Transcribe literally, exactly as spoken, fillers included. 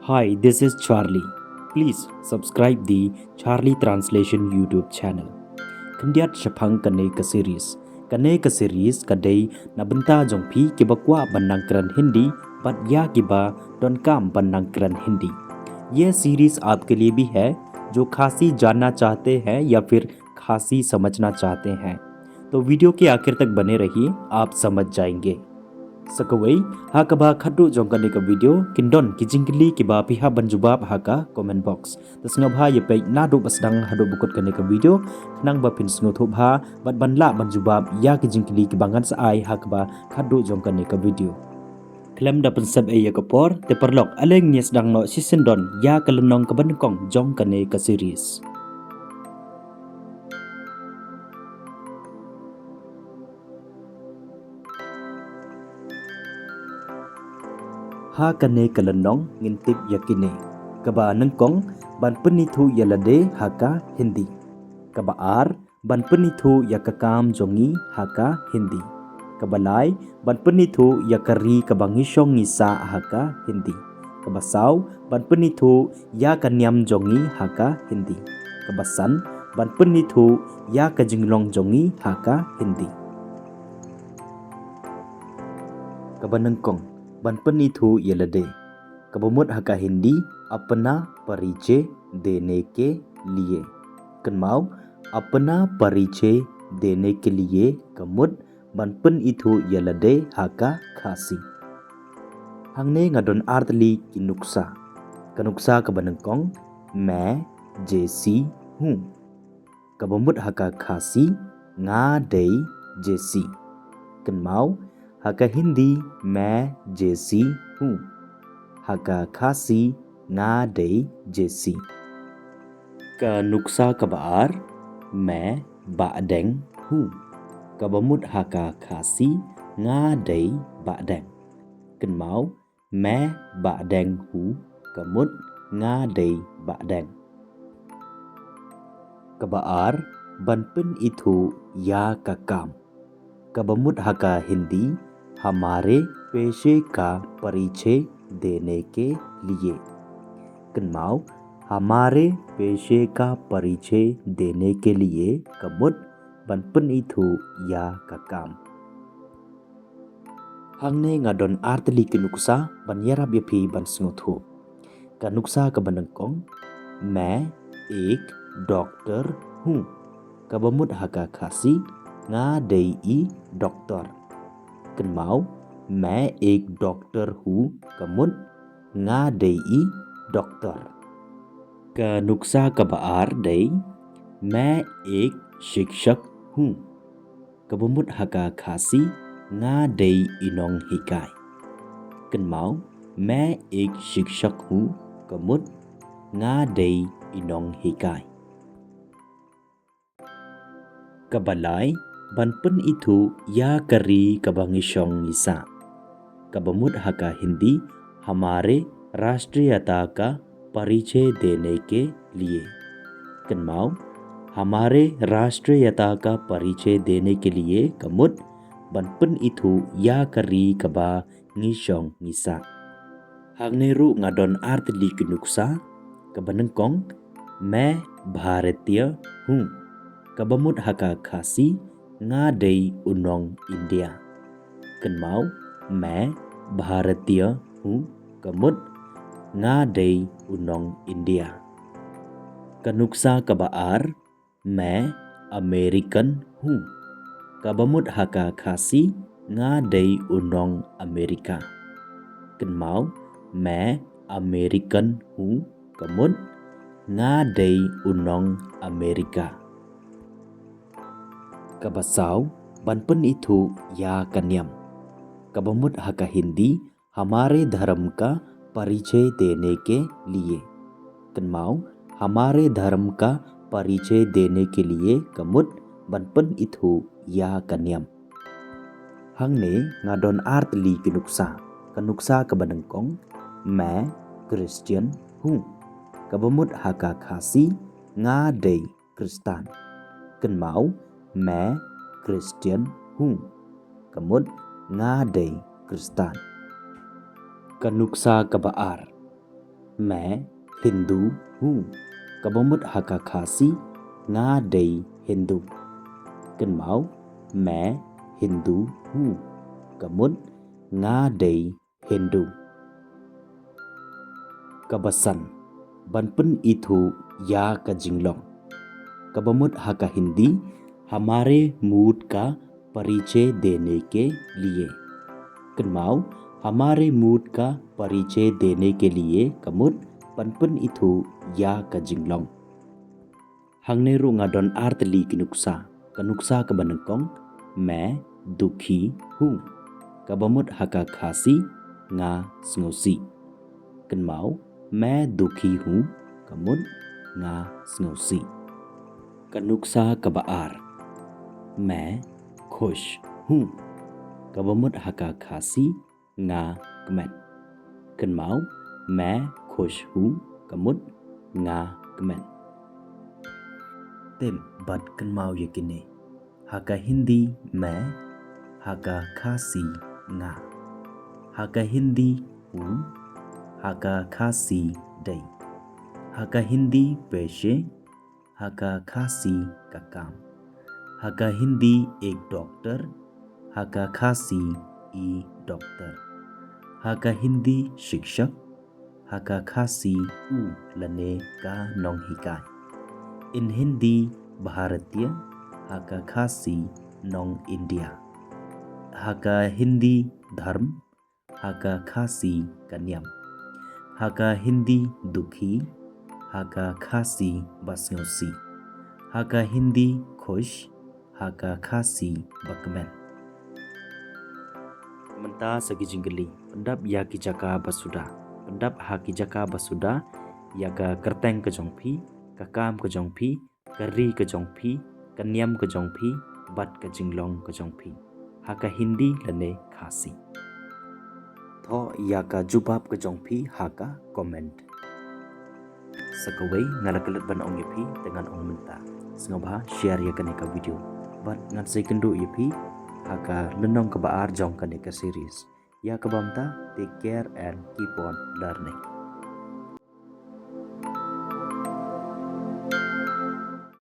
Hi, this is Charlie. Please subscribe the Charlie Translation YouTube channel. Khyndiat shaphang kane ka series. Kane ka series ka dei na bynta jong phi kiba kwah ban nang kren Hindi bad ïa kiba donkam ban nang kren Hindi. ये सीरीज आपके लिए भी है, जो खासी जानना चाहते हैं या फिर खासी समझना चाहते हैं, तो वीडियो के आखिर तक बने रहिए, आप समझ जाएंगे। Sa kawei, ha kaba khatduh jong kane ka video kin don ki jingkylli kiba phi hap ban jubab ha ka comment box. Te sngewbha ïa peit naduh ba sdang haduh ba kut kane ka video, khnang ba phin sngewthuh bha bad ban lah ban jubab ïa ki jingkylli kiba ngan sa ai ha kaba khatduh jong kane ka video. Khlem da pynsep ei ïa ka por, te paralok, ale ngin ïa sdang noh shisien don ïa ka lynnong kaba nyngkong jong kane ka series. Ha kane ka lynnong ngin tip ïa kine. Kaba nyngkong, ban pynithuh ïa lade ha ka Hindi. Kaba ar, ban pynithuh ïa ka kam jong ngi ha ka Hindi. Kaba lai, ban pynithuh ïa ka ri kaba ngi shong ngi sah ha ka Hindi. Kaba saw, ban pynithuh ïa ka niam jong ngi ha ka Hindi. Kaba san, ban pynithuh ïa ka jinglong jong ngi ha ka Hindi. Kaba nyngkong, ban pynithuh ïa lade. Kaba mut ha ka Hindi, अपना परिचय देने के लिए. Kynmaw, अपना परिचय देने के लिए ka mut ban pynithuh ïa lade ha ka Khasi. Hangne nga don artylli ki nuksa. Ka nuksa kaba nyngkong, मैं जेसी हूँ. Kaba mut ha ka Khasi, nga dei Jesse. Kynmaw, ha ka Hindi, मैं जेसी हूँ. Ha ka Khasi, nga dei Jesse. Ka nuksa kaba ar, मैं बादैंग हूँ. Kaba mut ha ka Khasi, nga dei Bahdeng. Kynmaw, मैं बादैंग हूँ, ka mut nga dei Bahdeng. Kaba ar, ban pynithuh ïa ka kam. Kaba mut ha ka Hindi, हमारे पेशे का परिचय देने के लिए. Kynmaw, हमारे पेशे का परिचय देने के लिए ka mut ban pynithuh ïa ka kam. Hangne nga don artylli ki nuksa ban ïarap ïa phi ban sngewthuh. Ka nuksa kaba nyngkong, मैं एक डॉक्टर हूँ. Kaba mut ha ka Khasi, nga dei i doktor. Kynmaw, मैं एक डॉक्टर हूँ, ka mut nga dei i doktor. Ka nuksa kaba ar dei, मैं एक शिक्षक हूँ. Kaba mut ha ka Khasi, nga dei i nonghikai. Kynmaw, मैं एक शिक्षक हूँ, ka mut nga dei i nonghikai. Kaba lai, ban pynithuh ïa ka ri kaba ngi shong ngi sah. Kaba mut ha ka Hindi, हमारे राष्ट्रीयता का परिचय देने के लिए. Kynmaw, हमारे राष्ट्रीयता का परिचय देने के लिए ka mut ban pynithuh ïa ka ri kaba ngi shong ngi sah. Hangne ruh nga don artylli ki nuksa, kaba nyngkong, मैं भारतीय हूँ. Kaba mut ha ka Khasi, nga dei u nong India. Kynmaw, मैं भारतीय हूँ, ka mut nga dei u nong India. Ka nuksa kaba ar, मैं अमेरिकन हूँ. Kaba mut ha ka Khasi, nga dei u nong Amerika. Kynmaw, मैं अमेरिकन हूँ, ka mut nga dei u nong Amerika. Kaba saw, ban pynithuh ïa ka niam. Kaba mut ha ka Hindi, हमारे धर्म का परिचय देने के लिए. Kynmaw, हमारे धर्म का परिचय देने के लिए ka mut ban pynithuh ïa ka niam. Hangne nga don artylli ki nuksa. Ka nuksa kaba nyngkong, मैं क्रिश्चियन हूँ. Kaba mut ha ka Khasi, nga dei Khristan. Kynmaw, मैं क्रिश्चियन हूँ. Ka mut, nga dei Khristan. Ka nuksa kaba ar, मैं हिंदू हूँ, kaba mut ha ka Khasi, nga dei Hindu. Kynmaw, मैं हिंदू हूँ, ka mut nga dei Hindu. Kaba san, ban pynithuh ïa ka jinglong, kaba mut ha ka Hindi, हमारे मूड का परिचय देने के लिए. Kynmaw, हमारे मूड का परिचय देने के लिए, ka mut ban pynithuh ïa ka jinglong. Hangne ruh nga don ar tylli ki nuksa. Ka nuksa kaba nyngkong, मैं दुखी हूँ, kaba mut ha ka Khasi, nga sngewsih. Kynmaw, मैं दुखी हूँ, ka mut nga sngewsih. Ka nuksa kaba ar, मैं खुश हूँ, kaba mut ha ka Khasi, nga kmen. Kynmaw, मैं खुश हूँ, ka mut nga kmen. Tip bad kynmaw ïa kine. Ha ka Hindi, मैं, ha ka Khasi, nga. Ha ka Hindi, हूँ, ha ka Khasi, dei. Ha ka Hindi, पैसे, ha ka Khasi, ka kam. Ha ka Hindi, एक डॉक्टर, ha ka Khasi, i doktor. Ha ka Hindi, शिक्षक, ha ka Khasi, u lane ka nonghikai. In Hindi, भारतीय, ha ka Khasi, nong India. Ha ka Hindi, धर्म, ha ka Khasi, ka niam. Ha ka Hindi, दुखी, ha ka Khasi, ba sngewsih. Ha ka Hindi, खुश, ha ka Khasi, ba kmen. Mynta sa ki jingkylli, pyndap ïa ki jaka ba suda. Pyndap ha ki jaka ba suda ïa ka kyrteng ka jong phi, ka kam ka jong phi, ka ri ka jong phi, ka niam ka jong phi, bad ka jinglong ka jong phi, ha ka Hindi lane Khasi. Thoh ïa ka jubab ka jong phi ha ka comment. Sa kawei, nga la klet ban ong ïa phi, te ngan ong mynta. Sngewbha share ïa kane ka video, bad ngan sa ïakynduh ïa phi ha ka lynnong kaba ar jong kane ka series. Ïa kaba mynta, take care and keep on learning.